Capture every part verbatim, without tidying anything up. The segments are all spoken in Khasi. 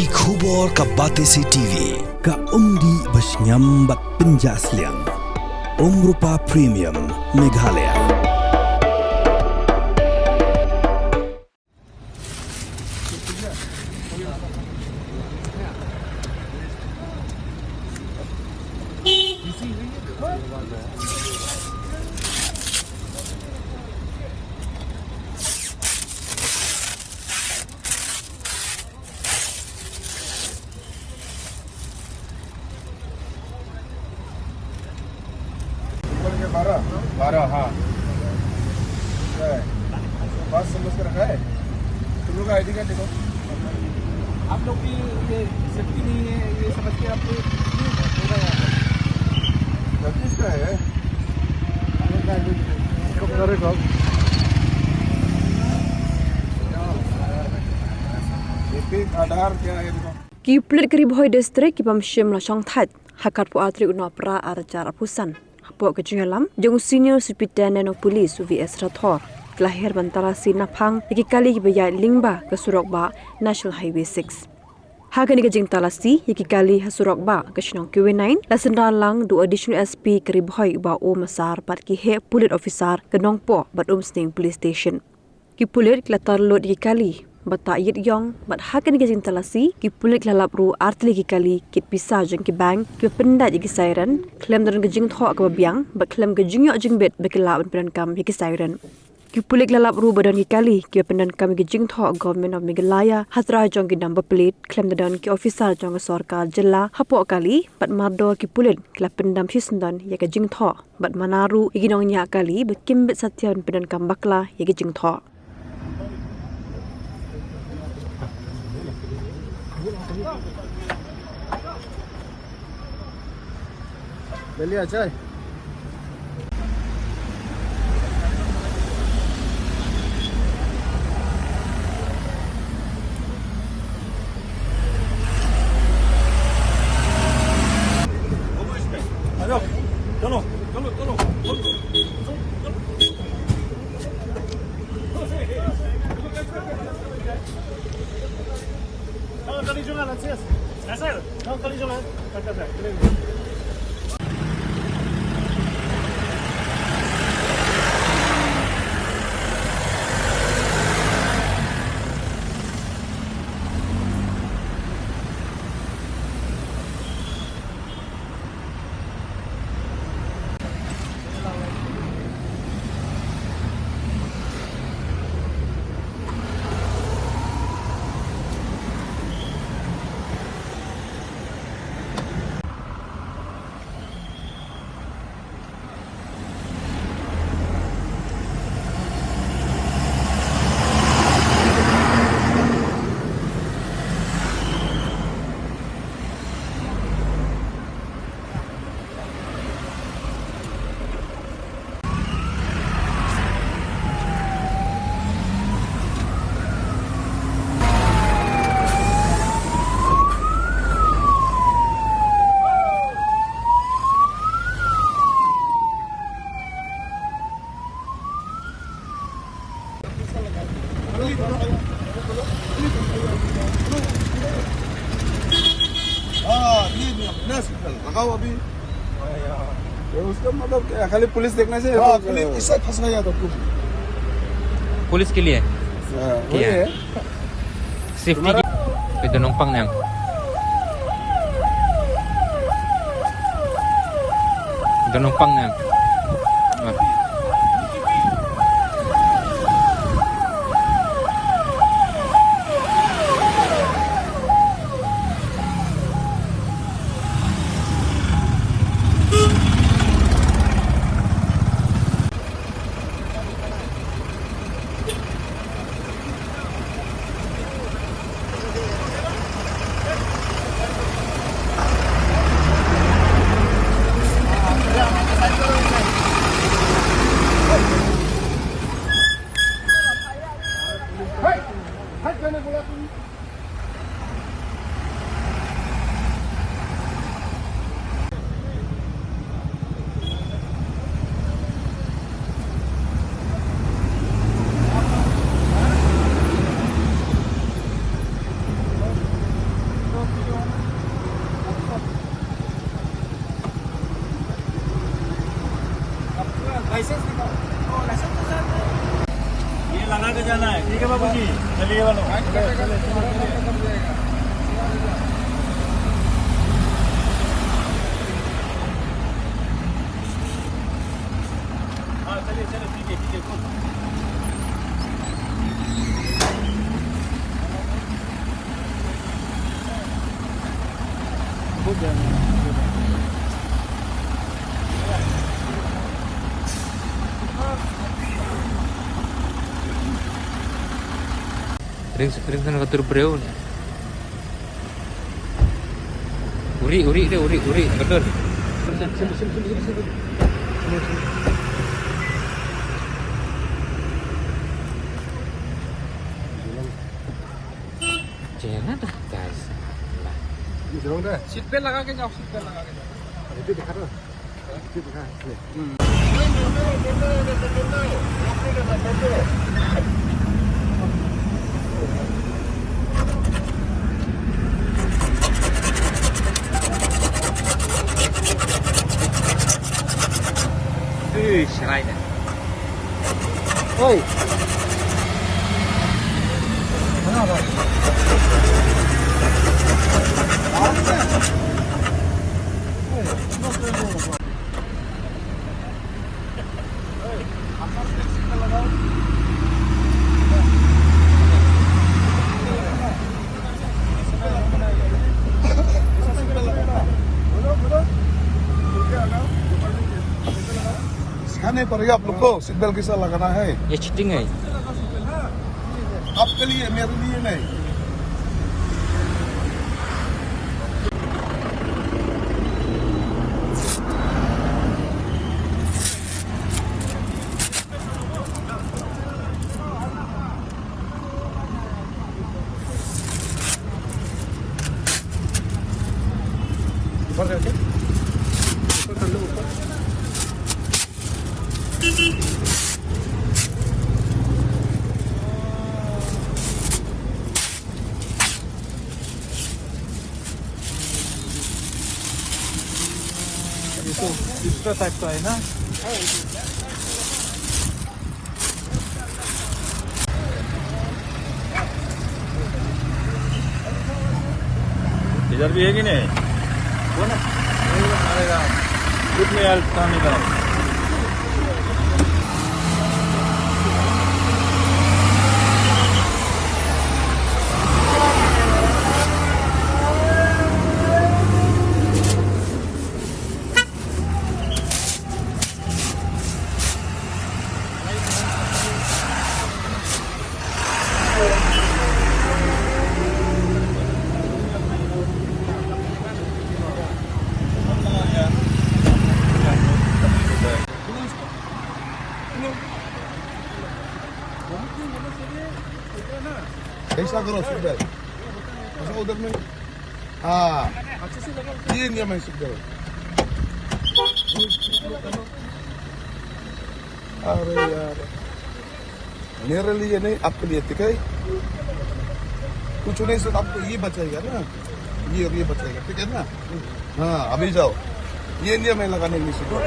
Ki khubor ka Batesi T V, ka umdih ba shngiam bad pynjah sliang. Umrupa Premium, Meghalaya. ऊपर के बारह? बारह, हाँ। क्या है? पास समझ के रखा है? तुम लोग का आईडी कार्ड दिखाओ। आप लोग की ये सेफ्टी नहीं है, ये समझ के आप लोग गलती इसका है। तो करेगा। एपिक, आधार क्या है इनका? Ki pulit ka Ri Bhoi District ki bym shym la shongthait ha ka arphew ar tarik u Nohprah ar hajar arphew san. Hapoh ka jingïalam jong u Senior Superintendent of Police, u V S Rathore, ki la her ban talasi naphang ïa ki kali kiba ïaid lyngba ka surok bah National Highway six. Ha kane ka jingtalasi ïa ki kali ha surok bah ka shnong Keweenain, la synran lang da u Additional S P ka Ri Bhoi, u Bah O Massar, bad ki heh pulit officer ka Nongpoh bad Umsning Police Station. Ki pulit ki la tar lut ïa ki kali ba tah ïit ïong, bad ha kane ka jingtalasi ki pulit ki la lap ruh ar tylli ki kali kit pisa jong ki bank kiba pyndait ïa ki siren, khlem da don ka jingthoh kaba biang bad khlem ka jingïoh jingbit ba ki lah ban pyndonkam ïa ki siren. Ki pulit ki la lap ruh ba don ki kali kiba pyndonkam ïa ki jingthoh Government of Meghalaya ha trai jong ki number plate, khlem da don ki officer jong ka sorkar jylla hapoh kali, bad mardor ki pulit ki la pyndam shisyndon ïa ka jingthoh bad manar ruh ïa ki nongñiah kali ba kim bit satia ban pyndonkam bakla ïa ka jingthoh. ले लिया चाय? हाँ, ये नहीं, अपना सिग्नल लगाओ अभी। ये उसका मतलब क्या है? खाली पुलिस देखना चाहिए, हाँ, तो खाली इससे फंसना है तो तुम। पुलिस के लिए हाँ, वही किया है। है। Safety ki. Pito nongpang nang. Pito nongpang nang. Ah. ये लगा के जाना है, ठीक है बाबूजी, चलिए वालों। हाँ, चलिए, चलिए, ठीक है, ठीक है, good। Ring, ring sana ka tur breu ni. Uri, uri deh, uri, uri. Betul. Jangan dah, guys. Nah. Ini dong dah. Seat belt लगा के जाओ, seat belt लगा के जाओ। Itu dekat dah. Itu dekat. Sini. Ui, serai dah. Oi. Mana, Bang? सिखा नहीं पड़ेगा आप लोग को, सीट बेल्ट कैसा लगाना है। ये चीटिंग है। आपके लिए, मेरे लिए नहीं। ऊपर करके, ऊपर कर लो, ऊपर। ये तो दूसरा टाइप का है ना। इधर भी है कि नहीं? वो ना, अरे यार, खुद में यार काम निकाल। ऐसा करो, सीधा। ऐसा उधर में। हाँ। ये इंडिया में सीधा। अरे यार। मेरे लिए नहीं, आपके लिए, ठीक है? कुछ नहीं, सिर्फ आपको ये बचेगा ना, ये और ये बचेगा, ठीक है ना? हाँ, अभी जाओ, ये लिए मैं लगाने के लिए सीखा।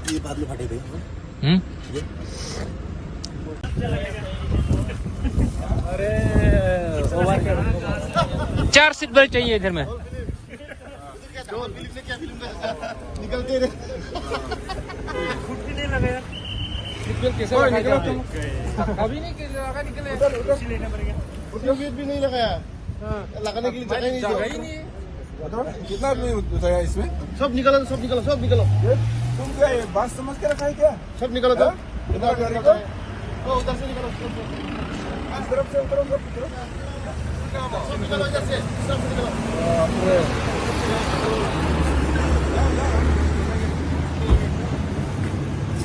ये बाद में फटेगी। हम्म। ये। अरे, चार सीट बेल्ट चाहिए इधर में। निकलते रहे। खुद भी नहीं लगा यार। सीट बेल्ट कैसे लगाया तुम? अभी नहीं लगा, निकले। उधर, उधर। उसी लेना पड़ेगा। उसमें भी नहीं लगाया। लगाने के लिए जगह ही नहीं है। बताओ ना, कितना आदमी उठाया इसमें? सब निकालो, सब निकालो, सब निकालो। ये तुम क्या, ये बात समझ के रखा है क्या? सब निकालो तो। हाँ? इतना गाड़ी निकालो। तो उधर से निकालो, उधर से। इस तरफ से उतरो, सब उतरो। सब निकालो इधर से, इस तरफ से निकालो। बाप रे।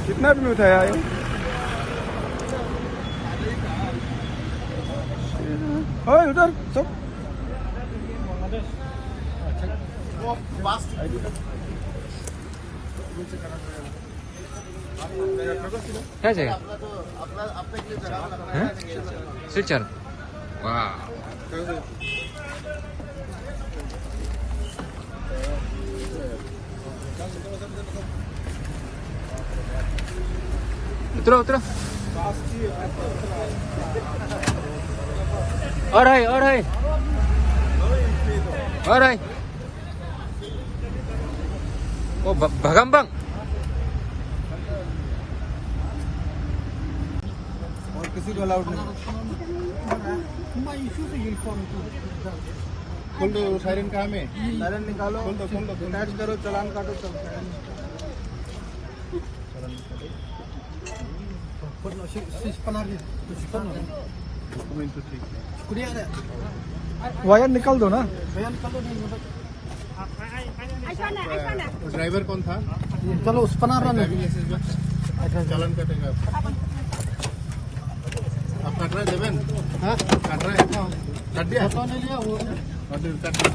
कितना आदमी उठाया ये? ओए, उधर, सब। क्या चाहिए? हैं? सिलचर। वाह। उतरो, उतरो। और है, और है। और है। ओ, ब-, भगम्बंग। और किसी को अलाउड नहीं। खोल दो, सायरन कहाँ में? सायरन निकालो। खोल दो, खोल दो, खोल दो। डिटैच करो, चालान काटो, चल। डॉक्यूमेंट तो ठीक है। वायर निकाल दो ना। वायर निकाल दो, नहीं, मतलब। ड्राइवर कौन था? चलो, उस पर ना रहने। ड्राइविंग लाइसेंस दो। अच्छा, अच्छा। चालान कटेगा आपका। आप काट रहे हैं, देवेन? हाँ? काट रहे हैं? काट दिया? फोटो नहीं लिया, वो। काट दिया, काट दिया।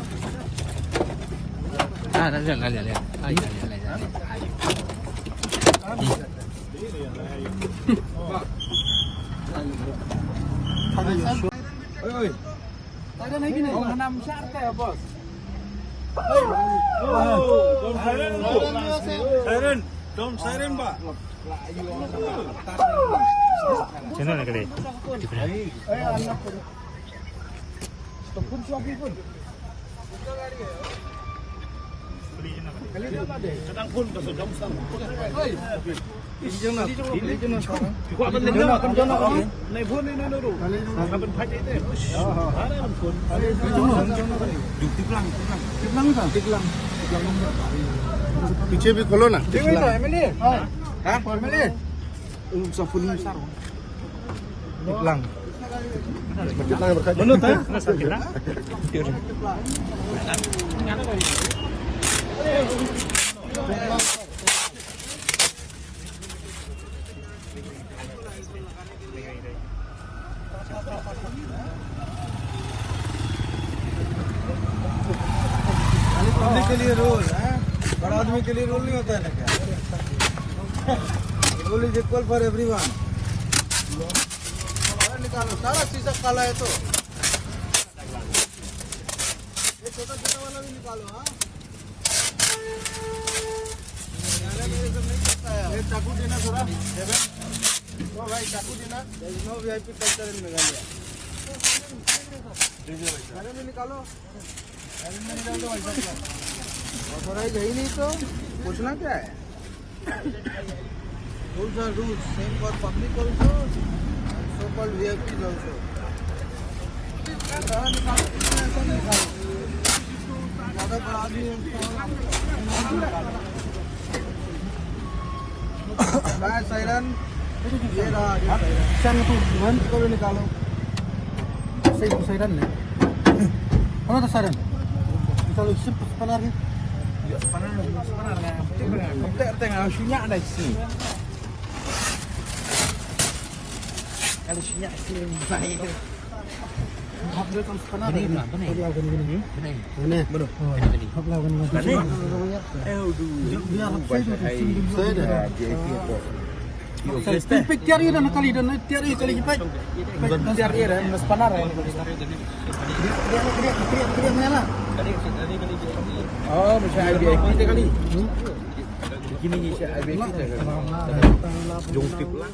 हाँ, ले लिया, ले लिया, ले लिया। आइए, ले लिया, ले लिया। Siren, don't siren ba. Sino na kali? पीछे भी खोलो ना। हाँ? Lang. Lang berkat. Menurut saya? खाली पब्लिक के लिए रूल है, बड़ा आदमी के लिए रूल नहीं होता है ना क्या? Rule is equal for everyone. बाहर निकालो, सारा शीशा काला है तो। ये छोटा छोटा वाला भी निकालो, हाँ? ये चाकू देना थोड़ा, देवेन। ओ भाई, चाकू देना। There is no V I P culture in Meghalaya। अरे भी निकालो। अरे नहीं निकाल दो भाई साहब। ऑथराइज है ही नहीं तो पूछना क्या है? Rules are rules, same for public also and so-called V I Ps also. ऐसा निकालो, ऐसा निकालो। ज़्यादा बड़ा आदमी है, उसको निकालो। Siren, ये रहा, ये siren। Siren तो बंद करो, निकालो। सही तो siren नहीं। Mana tu siren? Kalau isi spanner ni. Spanner, spanner ni. Tengok, tengok, sunyi ada isi. Kalau sunyi isi, baik. Hap dia kan spanner ni. Benar, benar. Benar. Mana? Mana? Oh, hap lah kan. Mana? Eh, aduh. Dia hap saya tu. Saya dah. Peit, tiar ïa da na kali, da na tiar ïa kali peit. Peit, tiar ïa da na spanner ïa. Dia, dia, dia, dia, dia, dia, mana lah? Oh, macam I V I P tu kali. Begini ni macam I V I P tu kali. Jong tip lah.